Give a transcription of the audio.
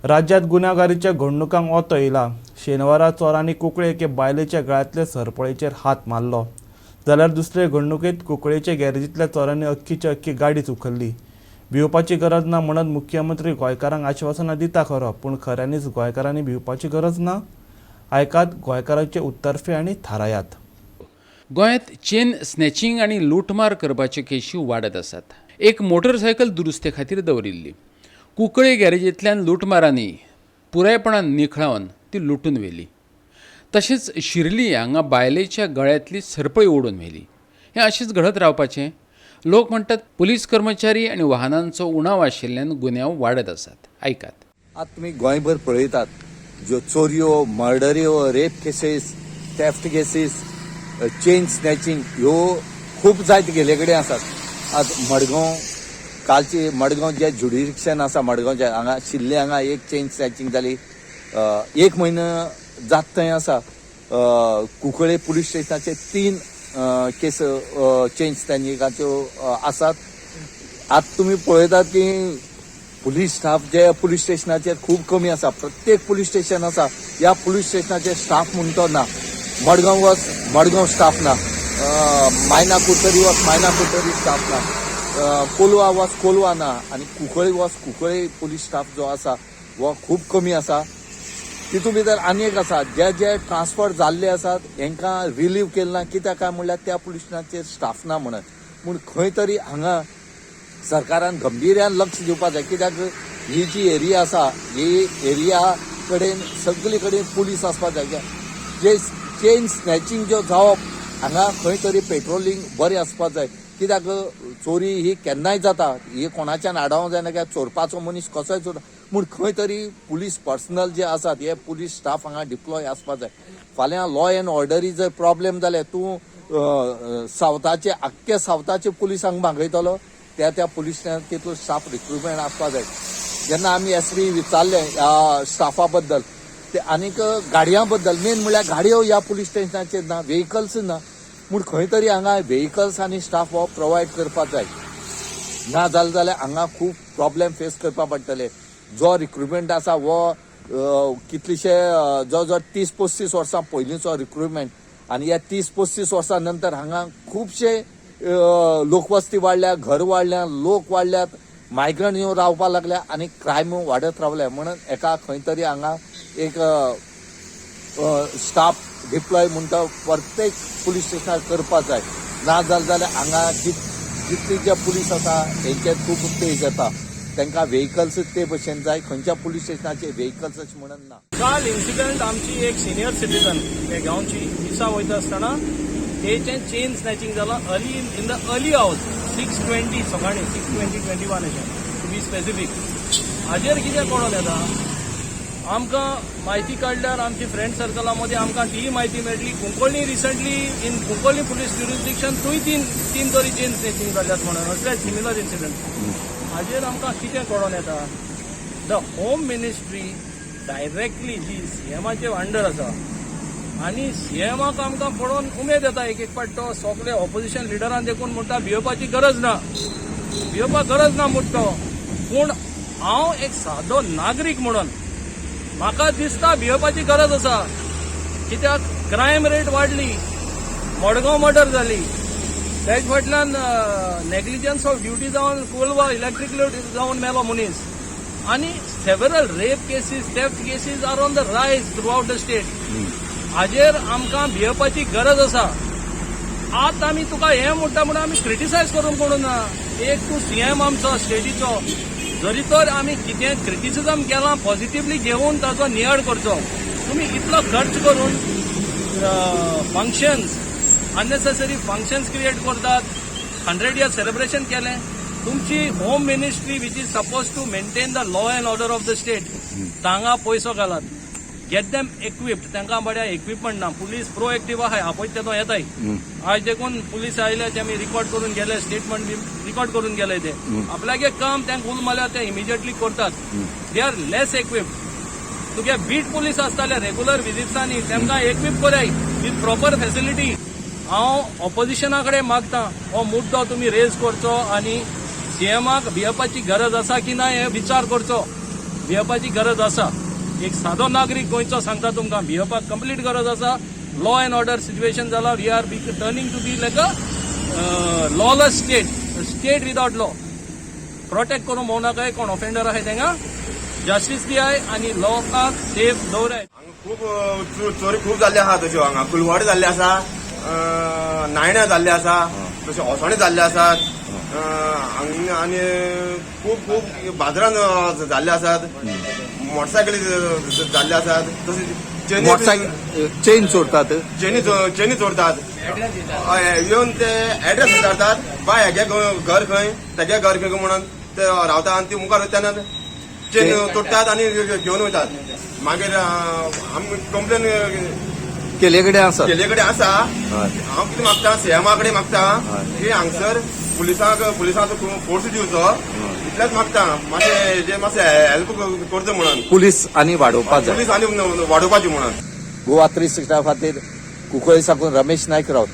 राज्यांत गुन्यांवकारीच्या घडणुकांक ओतो येयला. शेनवारा चोरांनी कुंकळे एके बायलेच्या गळ्यांतले सरपळेचेर हात मारलो, जाल्यार दुसरे घडणुकेंत कुंकळेचे गॅरेजींतल्या चोरांनी अख्खीच्या अख्खी गाडीच उखल्ली. भिवपाची गरज ना म्हणत मुख्यमंत्री गोंयकारांक आश्वासनां दिता खरो, पूण खऱ्यांनीच गोंयकारांनी भिवपाची गरज ना? आयकात गोंयकारांचे उत्तर्फे आनी थारायात. गोंयांत चेन स्नॅचिंग आनी लुटमार करपाच्यो केशी वाडत आसात. एक मोटरसायकल दुरुस्ते खातीर दवरिल्ली. कुंकळे गॅरेजींतल्यान लुटमारांनी पुरायपणान निखळावन ती लुटून व्हेली. तशेंच शिर्ली हांगा बायलेच्या गळ्यांतली सरपळी ओडून व्हेली. हें अशेंच घडत रावपाचें? लोक म्हणटात, पुलीस कर्मचारी आनी वाहनांचो उणाव आशिल्ल्यान गुन्यांव वाडत आसात. आयकात. आतां तुमी गोंयभर पळयतात, ज्यो चोरयो, मर्डऱ्यो, rape cases, theft cases, chain snatching ह्यो खूब जायत गेले कडेन आसात. आतां मडगांव, कालची मडगांव जे ज्युडिस्डिक्शन आसा मडगांवचे, हांगा शिल्ले हांगा एक चेन स्नॅचिंग जाली. एक म्हयनो जात थंय आसा. कुंकळे पुलीस स्टेशनाचे तीन केस चेन स्नॅचिंगाच्यो आसात. आतां तुमी पळयतात की पुलीस स्टाफ जे पुलीस स्टेशनाचेर खूब कमी आसा. प्रत्येक पुलीस स्टेशन आसा, ह्या पुलीस स्टेशनाचेर स्टाफ म्हणतो तो ना. मडगांव वच, मडगांव स्टाफ ना. मायना कुडतरी वच, मायना कुडतरी स्टाफ ना. कोलवा वच, कोलवा ना आनी कुंकळी वच, कुंकळी पुलीस स्टाफ जो आसा हो खूब कमी आसा. तितून भितर आनी एक आसा, जे जे ट्रान्सफर जाल्ले आसात हेंकां रिलीव केले ना. कित्याक काय म्हणल्यार त्या पुलीस स्टेशनाचेर स्टाफ ना म्हणून. पूण खंय तरी हांगा सरकारान गंभीर्यान लक्ष दिवपाक जाय, कित्याक ही जी एरिया आसा, ही एरिया कडेन सगळे कडेन पुलीस आसपाक जाय. जे चेन स्नॅचिंग ज्यो जावप, हांगा खंय तरी पेट्रोलिंग बरें आसपाक जाय, कित्याक चोरी ही केन्नाय जाता. ही कोणाच्यान आडावंक जायना, कित्याक चोरपाचो मनीस कसोय चोरता. पूण खंय तरी पुलीस पर्सनल जे आसात, हे पुलीस स्टाफ हांगा डिप्लॉय आसपाक जाय. फाल्यां लॉ एंड ऑर्डरी जर प्रॉब्लेम जाले, तूं सावथाचे, आख्खे सावथाचे पुलीस हांगा मागयतलो. त्या त्या पुलीस स्टेशनात तितलो स्टाफ रिक्रुटमेंट आसपाक जाय. जेन्ना आमी एस पी विचारले ह्या स्टाफा बद्दल ते आनीक गाडयां बद्दल, मेन म्हणल्यार गाडयो ह्या पुलीस स्टेशनाचेर ना, व्हेकल्स ना. पूण खंय तरी हांगा व्हेकल्स आनी स्टाफ हो प्रोवायड करपाक जाय. ना जालें जाल्यार हांगा खूब प्रॉब्लेम फेस करपाक पडटले. जो रिक्रुटमेंट आसा हो कितलेशे जवळ जवळ 30-35 वर्सां पयलींचो रिक्रुटमेंट आनी ह्या 30-35 वर्सां नंतर हांगा खुबशे लोकवस्ती वाडल्या, घर वाडल्या, लोक वाडल्यात, मायग्रंट येवन रावपाक लागल्या आनी क्रायम वाडत रावले. म्हणून एका खंय तरी हांगा एक स्टाफ डिप्लॉय म्हणटा प्रत्येक पुलीस स्टेशनार करपाक जाय. ना जालें जाल्यार हांगा जितले जे पुलीस आसा हेंचेर खूब पेज येता. तांकां व्हेकल्स ते भशेन जाय. खंयच्या पुलीस स्टेशनाचे व्हेकल्स अशें म्हणून ना. काल इन्सिडंट, आमची एक सिनियर सिटीजन गांवची मिसा वयता आसतना तेचें चेन स्नॅचिंग जालां early in the early hours, 6:20 सकाळीं, 6:20-21 अशें टू बी स्पेसिफीक. हाजेर कितें कळोन येता आमकां, म्हायती काडल्यार आमची फ्रेंड सर्कला मदीं आमकां तीय म्हायती मेळटली, Cuncolim recently in Cuncolim police jurisdiction थंय तीन तीन तरी चेन स्नॅचिंग जाल्यात म्हणून, असले सिमिलर इन्सिडंट. हाजेर आमकां कितें कळोन येता, the home ministry directly जी सीएमाचे अंडर आसा आनी सीएमाक आमकां पळोवन उमेद येता. एक एक फावट तो सगळे ऑपोजिशन लिडरान देखून म्हणटा, भियोवपाची गरज ना, भियोवपाक गरज ना म्हणटा तो. पूण हांव एक सादो नागरीक म्हणून म्हाका दिसता भियोवपाची गरज आसा, कित्याक क्रायम रेट वाडली. मडगांव मर्डर जाली, तेज फाटल्यान नेग्लिजन्स ऑफ ड्युटी जावन कोलवा इलेक्ट्रिकल जावन मेलो मनीस आनी several rape cases, theft cases are on the rise throughout the state. हाजेर आमकां भियेवपाची गरज आसा. आतां आमी तुका हें म्हणटा म्हणून आमी क्रिटिसायज करूंक कोणून ना. एक तूं सीएम आमचो स्टेटीचो, जरी तर आमी कितें क्रिटिसिजम केलां, पॉझिटिवली घेवन ताचो नियाळ करचो. तुमी इतलो खर्च करून फंक्शन्स, अननेसेसरी फंक्शन्स क्रिएट करतात. 100 इयर सेलिब्रेशन केलें. तुमची home ministry, which is supposed to maintain the law and order of the state, तांगा पयसो घालात, get them equipped. तांकां बऱ्या इक्विपमेंट ना. पुलीस प्रोएक्टीव आहाय, आपयता तो येताय. आज देखून पुलीस आयले, ते आमी रिकॉर्ड करून गेले, स्टेटमेंट बी रिकॉर्ड करून गेले. ते आपल्यागे काम तांकां उल मारल्यार ते इमिजिएटली करतात. They are less equipped. तुगे बीट पुलीस आसताले रेगुलर विजिट्सांनी, तांकां एक्विप कराय विथ प्रॉपर फॅसिलिटी. हांव ऑपोजिशना कडेन मागता, हो मुद्दो तुमी रेज करचो आनी सीएमाक भियेवपाची गरज आसा की ना हे विचार करचो. भियेवपाची गरज आसा. एक सादो नागरीक गोंयचो सांगता तुमकां, भियेवपाक कंप्लीट गरज आसा. लॉ अँड ऑर्डर सिच्युएशन जाला. We are be turning to be like a lawless state, state without law. Protect करूंक भोवनाकाय, कोण ऑफेंडर आहाय तेंगा जस्टीस दियाय आनी लोकांक सेफ दवराय. हांगा खूब चोरी खूब जाल्ले आहा तश्यो. हांगा कुलवाड जाल्ले आसा, नायण्या जाल्ले आसा, तशें ओसोणे जाल्ले आसात. हांगा आनी खूब खूब बाजारान जाल्ले आसात, मोटरसायकली जाल्ले आसात, तशें चेनी मोटरसायकल चेन चोरतात. चेनी चेनी चोरतात. हय, येवन ते एड्रेस विचारतात, बाय हेगे घर खंय, तेगे घर खंय म्हणून ते रावता आनी ते मुखार वयता तेन्ना चेन तोडटात आनी घेवन वयतात. मागीर आमी कंप्लेन केले कडेन आसात. केल्ले कडेन आसा. हय. हांव कितें मागता, सीएमा कडेन मागता हय. की हांगसर पुलिसांक पुलिसांचो फोर्स दिवचो, इतलेंच मागता. मातशें हेजेर मातशें हेल्प करचो म्हणून. पुलीस आनी वाडोवपाक जाय. पुलीस आनी वाडोवपाची म्हणून. गोवा 360 खातीर कुंकळ्ळे साकून रमेश नायक रावता.